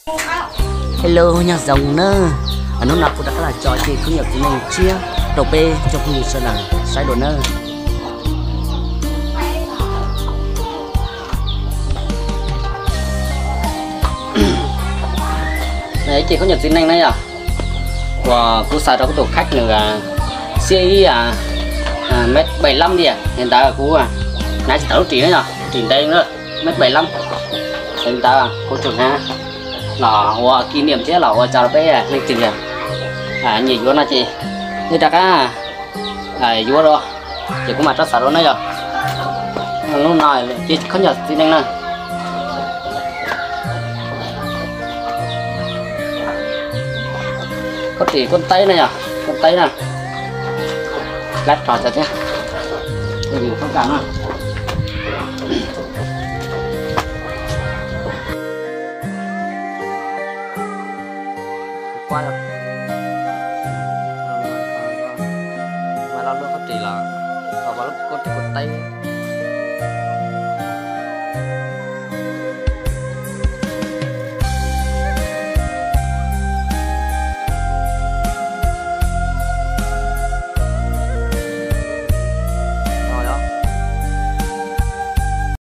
Hello, nyob zoo nawb. Hnub no kuv rov qab los tso ib ce khaub ncaws txiv neej tshiab rau peb tsoom phooj ywg sawv daws saib dua nawb. Ib ce khaub ncaws txiv neej na yog, uas kuv xaws rau kuv tus kheej nws xiab ib mev peb lab tiag, li ntawd kuv hnav tsis tau lub ris na yog, ris ntev na, mev peb lab. Li ntawd kuv tsuas hnav los ua ki niam thiab los ua tso rau peb leej twg nyiam yuav no ces nej rov qab yuav dua, ces kuv mam rov xaws dua na yog. Hnub no ces khaub ncaws txiv neej na. Khaub ris khaub teeb na yog, khaub teeb na. Lab rog cov thiab, yus thoob kas no. Kuv pab, mas lo lub khaub ris los, khaub ris khaub teeb.